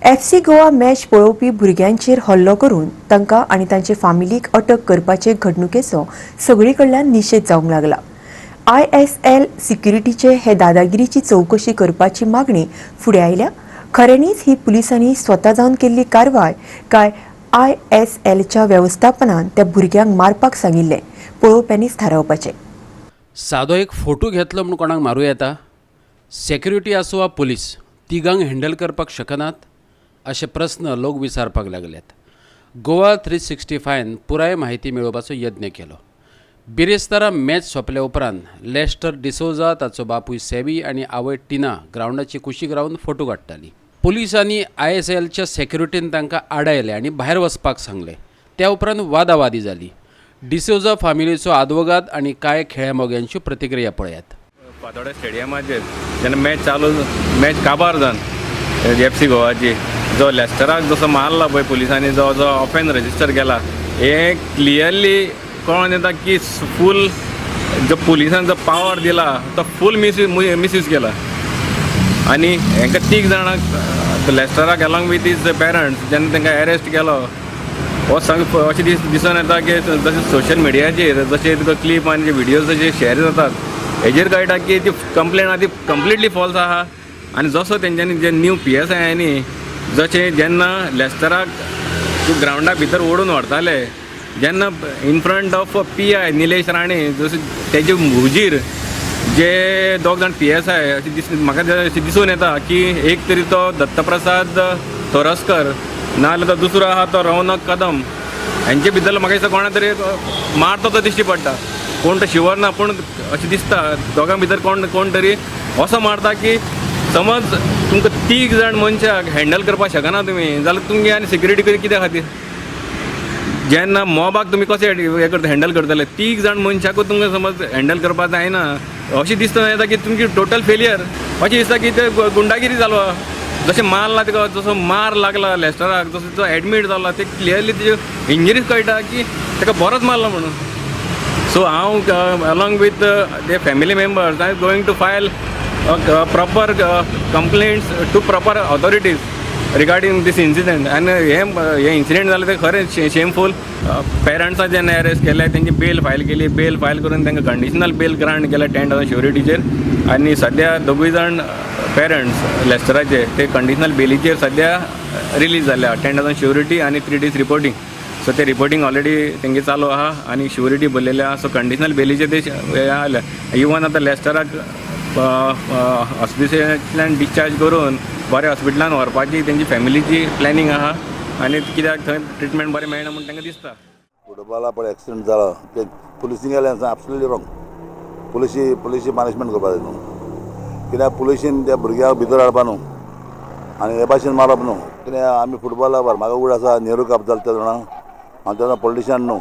FC Goa match पळोवपी भुरग्यांचेर हल्लो करून तांकां आनी तांचे फामिलीक अटक करपाचे घडणुकेचो सगळे कडल्यान निशेध जावंक लागला. आयएसएल सिक्युरिटीचे हे दादागिरीची चवकशी करपाची मागणी फुडें आयल्या. खऱ्यांनीच ही पुलिसांनी स्वता जावन केल्ली कारवाय काय आयएसएलच्या वेवस्थापनान त्या भुरग्यांक मारपाक सांगिल्लें, पळोवप्यांनीच थारावपाचें. सादो एक फोटो घेतलो म्हूण कोणाक मारूं येता? सेक्युरिटी आसूं वा पुलीस, तिगांक हँडल करपाक शकनात अशे प्रस्न लोक विचारपाक लागल्यात. गोवा 365न पुराय म्हायती मेळोवपाचो यत्न केलो. बिरेस्तारा मॅच सोंपल्या उपरांत लेस्टर डिसोजा, ताचो बापूय सॅवी आनी आवय टिना ग्रावंडाचे कुशीक रावन फोटो काडटाली. पुलीस आनी आयएसएलच्या सेक्युरिटीन तांकां आडायले आनी भायर वचपाक सांगलें. त्या उपरांत वादावादी जाली. डिसोजा फामिलीचो आदवोगाद आनी कांय खेळामोग्यांच्यो प्रतिक्रिया पळयात. फातोड्या स्टेडियमाचेर जेन्ना मॅच चालू, मॅच काबार जावन एफ सी गोवाची, जो लेस्टराक जसो मारला पळय पुलिसांनी, जो जो ऑफेन्स रजिस्टर केला, हें क्लियरली कळोन येता की फूल जो पुलिसान जो पावर दिला तो फूल मिसयूज केला. आनी हेंकां तीग जाणांक, लेस्टराक एलॉंग विथ his parents, जेन्ना तांकां अरेस्ट केलो, हो सांग अशें दिसून येता की जशें सोशल मिडियाचेर जशे तुका क्लिप आनी जे विडियोज जशे शेअर जातात, हेजेर कळटा की ती कंप्लेन आहा ती कंप्लिटली फॉल्स आहा. आनी जसो तेंच्यांनी जे न्यू पीएसआयांनी जशें जेन्ना लेस्टराक ग्रावंडा भितर ओडून व्हरताले, जेन्ना in front of PI Nilesh Rane, जशें तेजे हुजीर जे दोग जाण पीएसआय, अशें दीस म्हाका अशें दिसून येता की एक तरी तो दत्तप्रसाद तोरस्कर, नाजाल्यार तो दुसरो आहा तो रौनक कदम, हेंचे भितर म्हाका दिसता कोणा तरी मारतो तो दिश्टी पडटा. कोण तो शुवर ना, पूण अशें दिसता दोगां भितर कोण कोण तरी असो मारता की समज तुमकां तीग जाण मनशाक हँडल करपाक शकना तुमी जाल्यार तुमगे आनी सिक्युरिटी कित्या खातीर? जेन्ना मॉबाक तुमी कशें हें करता, हँडल करतले? तीग जाण मनशाकूच तुमकां समज हँडल करपाक जायना, अशें दिसता येता की तुमची टोटल फेलियर. अशें दिसता की ते गुंडागिरी चालू आहा. जशें मारला ताका, जसो मार लागला लेस्टराक, जसो तो एडमीट जाला, ते क्लियरली तेज्यो इंजरीज कळटा की ताका बरोच मारला म्हणून. सो हांव along with the family members, I am going to file proper complaints to proper authorities regarding this incident. आनी हे हे इन्सिडेंट जालें तें खरें शेमफूल. पेरंट्सां जेन्ना अरेस्ट केले, तेंची बेल फायल केली. बेल फायल करून तांकां कंडिशनल बेल ग्रांट केल्या 10,000 शुरिटीचेर. आनी सद्या दोगूय जाण पेरंट्स लेस्टराचे ते कंडिशनल बेलीचेर सद्या रिलीज जाल्या, 10,000 शुरिटी आनी 3 दीस रिपोर्टींग. सो ते रिपोर्टींग ऑलरेडी तेंगे चालू आहा आनी शुरिटी भरलेले आहा. सो कंडिशनल बेलीचे ते हे आल्या. इवन आतां लेस्टराक हॉस्पिटलांतल्यान डिस्चार्ज करून बऱ्या हॉस्पिटलान व्हरपाची तेंची फॅमिलीची प्लॅनिंग आहा आनी कित्याक थंय ट्रिटमेंट बरें मेळना म्हूण तांकां दिसता. फुटबॉला पळय एक्सिडंट जाला ते पुलिसीन गेले एब्सोल्युटली रॉंग. पुलिशी पनिशमेंट करपा जाय न्हू, कित्याक पुलिशीन त्या भुरग्याक भितर हाडपा न्हू आनी हे भाशेन मारप न्हू. कित्याक आमी फुटबॉला म्हाका उड आसा, नेहरू कप जाता ते जाणा. हांव तेन्ना पॉलिटिशियन न्हू,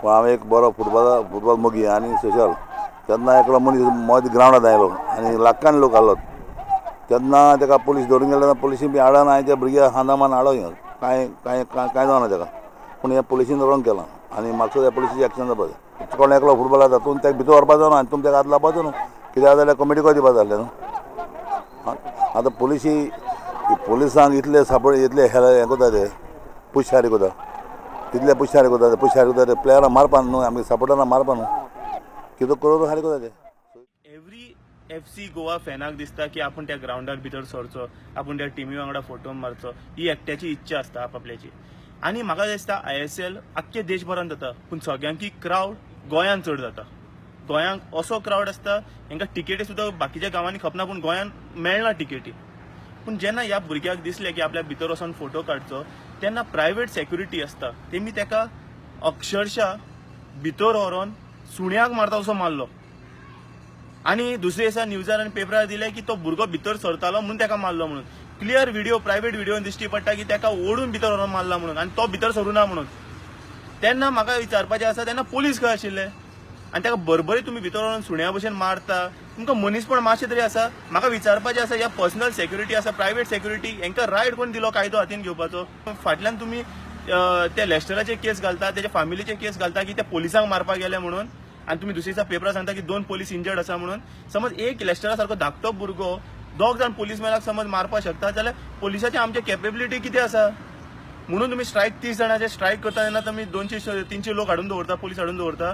पूण हांव एक बरो फुटबॉल मोगी आनी सोशल. तेन्ना एकलो मनीस मदीं ग्रावंडार आयलो आनी लाखान लोक आसलो तेन्ना ताका पुलीस धरून गेले. तेन्ना पुलिशीन बी हाडन हांवें त्या भुरग्याक खांदा मान हाडो. कांय कांय कांय जावना ताका, पूण हें पुलिशीन रॉंग केलां आनी म्हाका त्या पुलिशीची एक्शन जावपा जाय. कोण एकलो फुटबॉल आसा, तुमी ताका भितर व्हरपा जायना आनी तुमी ताका हात लावपाचो न्हू. कित्याक जाल्यार कमिटी कशी दिवपा जाय न्हू. आतां पुलिशी पुलिसांक इतले सापड, इतले हें करता, ते पुशारी करता, तितले पुशारी करता, ते पुशारी करता. ते प्लेयरां मारपा न्हू, आमगे सपोर्टरां मारपा न्हू, कितें करून खाली करता ते. एवरी एफसी गोवा फॅनाक दिसता की आपूण त्या ग्रावंडार भितर सरचो, आपूण त्या टिमी वांगडा फोटो मारचो. ही एकट्याची इच्छा आसता आपापल्याची. आनी म्हाका दिसता आयएसएल आख्खे देशभरान जाता, पूण सगळ्यांकी क्रावड गोंयान चड जाता. गोंयांक असो क्रावड आसता, हांकां टिकेटी सुद्दां बाकीच्या गांवांनी खपना, पूण गोंयान मेळना टिकेटी. पूण जेन्ना ह्या भुरग्याक दिसलें की आपल्या भितर वचोन फोटो काडचो, तेन्ना प्रायवेट सेक्युरिटी आसता, तेमी ताका अक्षरशा भितर व्हरोन सुण्याक मारता तसो मारलो. आनी दुसरे दिसा न्यूजार आनी पेपरार दिले की तो भुरगो भितर सरतालो म्हणून ताका मारलो म्हणून. क्लियर व्हिडिओ, प्रायवेट व्हिडिओ दिश्टी पडटा की ताका ओडून भितर व्हरोन मारला म्हणून आनी तो भितर सरूना म्हणून. तेन्ना म्हाका विचारपाचें आसा, तेन्ना पोलीस खंय आशिल्ले? आनी ताका बरोबरी तुमी भितर व्हरोन सुण्या भशेन मारता, तुमकां मनीसपण मातशें तरी आसा? म्हाका विचारपाचें आसा, ह्या पर्सनल सेक्युरिटी आसा, प्रायवेट सेक्युरिटी, हांकां रायट कोण दिलो कायदो हातीन घेवपाचो? फाटल्यान तुमी त्या लेस्टराचे केस घालता, तेच्या फॅमिलीचे केस घालता की त्या पोलिसांक मारपाक गेले म्हणून. आनी तुमी दुसरे दिसा पेपरार सांगता की दोन पोलीस इंजर्ड आसा म्हणून. समज एक लेस्टरा सारको धाकटो भुरगो दोग जाण पुलीसमॅनाक समज मारपाक शकता जाल्यार पोलिसाची आमची कॅपेबिलिटी कितें आसा? म्हणून तुमी स्ट्रायक 30 जाणांचे स्ट्रायक करता तेन्ना तुमी 200 300 लोक हाडून दवरता, पोलीस हाडून दवरता.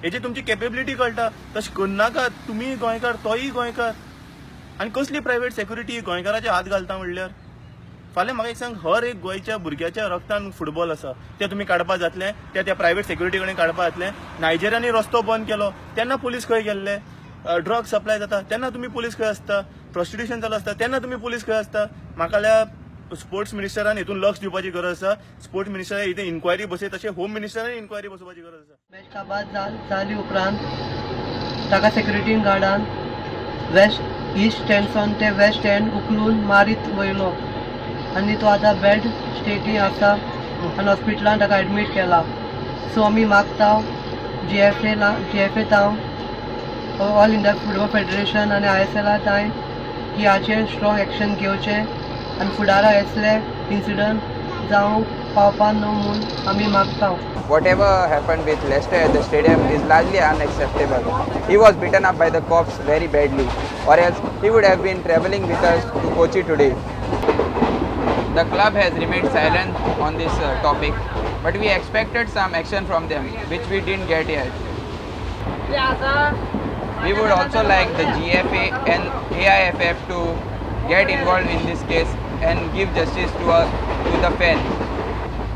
हेची तुमची कॅपेबिलिटी कळटा. तशें करनाकात. तुमीय गोंयकार, तोय गोंयकार, आनी कसली प्रायवेट सेक्युरिटी गोंयकाराचे हात घालता म्हणल्यार? फाल्यां म्हाका एक सांग, हर एक गोंयच्या भुरग्याच्या रक्तान फुटबॉल आसा, ते तुमी काडपा जातले? ते त्या प्रायवेट सेक्युरिटी कडेन काडपा जातले? नायजेरियांनी रस्तो बंद केलो तेन्ना पुलीस खंय गेल्ले? ड्रग सप्लाय जाता तेन्ना तुमी पुलीस खंय आसता? प्रोस्टिट्युशन चालू आसता तेन्ना तुमी पुलीस खंय आसता? म्हाका जाल्यार स्पोर्ट्स मिनिस्टरान हितून लक्ष दिवपाची गरज आसा. स्पोर्ट्स मिनिस्टरान हितून इन्क्वायरी बसय, तशें होम मिनिस्टरान इन्क्वायरी बसोवपाची गरज आसा. मॅच काबार जाली उपरांत ताका सेक्युरिटी गार्डान वेस्ट इस्ट स्टँडसान ते वेस्ट स्टँड उखलून मारीत वयलो आनी तो आतां बॅड स्टेटी आसा आनी हॉस्पिटलान ताका एडमीट केला. सो आमी मागता जीएफए, जीएफए ताव, ऑल इंडिया फुटबॉल फेडरेशन आनी आयएसएला तांय की हाचेर स्ट्रॉंग एक्शन घेवचें आनी फुडारा असले इन्सिडंट जावंक पावपा न्हू म्हूण आमी मागता. Whatever happened with Leicester at the stadium is largely unacceptable. He was beaten up by the cops very badly, or else he would have been traveling with us to Kochi today. The club has remained silent on this topic, but we expected some action from them, which we didn't get yet. We would also like the GFA and AIFF to get involved in this case and give justice to the fan.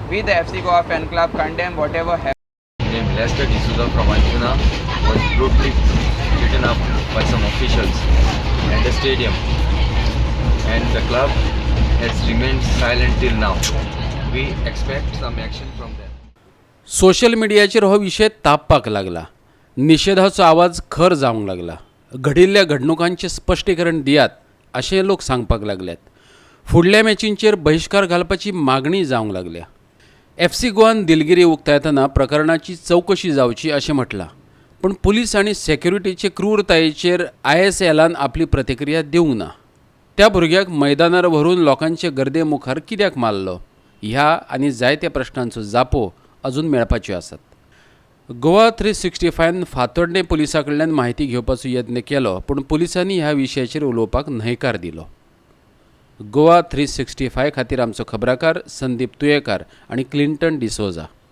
We, the FC Goa fan club, condemn whatever happened. Named Lester D'Souza from Anjuna was brutally beaten up by some officials at the stadium, and the club has remained silent till now. We expect some action from them. Social मिडियाचेर हो विशय तापपाक लागला. निशेधाचो आवाज खर जावंक लागला. घडिल्ल्या घडणुकांचें स्पश्टीकरण दियात अशें लोक सांगपाक लागल्यात. फुडल्या मॅचींचेर बहिश्कार घालपाची मागणी जावंक लागल्या. एफ सी गोवान दिलगिरी उक्तायतना प्रकरणाची चवकशी जावची अशें म्हटलां, पूण पुलीस आनी सेक्युरिटीचे क्रूरतायेचेर आयएसएलान आपली प्रतिक्रिया दिवंक ना. त्या भुरग्याक मैदानार व्हरून लोकांचे गर्दे मुखार कित्याक मारलो, ह्या आनी जायत्या प्रश्नांचो जापो अजून मेळपाच्यो आसात. गोवा 365न फातोड्डें पुलिसां कडल्यान म्हायती घेवपाचो यत्न केलो, पूण पुलिसांनी ह्या विशयाचेर उलोवपाक न्हयकार दिलो. गोवा 365 खातीर आमचो खबराकार संदीप तुयेकार आनी क्लिंटन डिसोजा.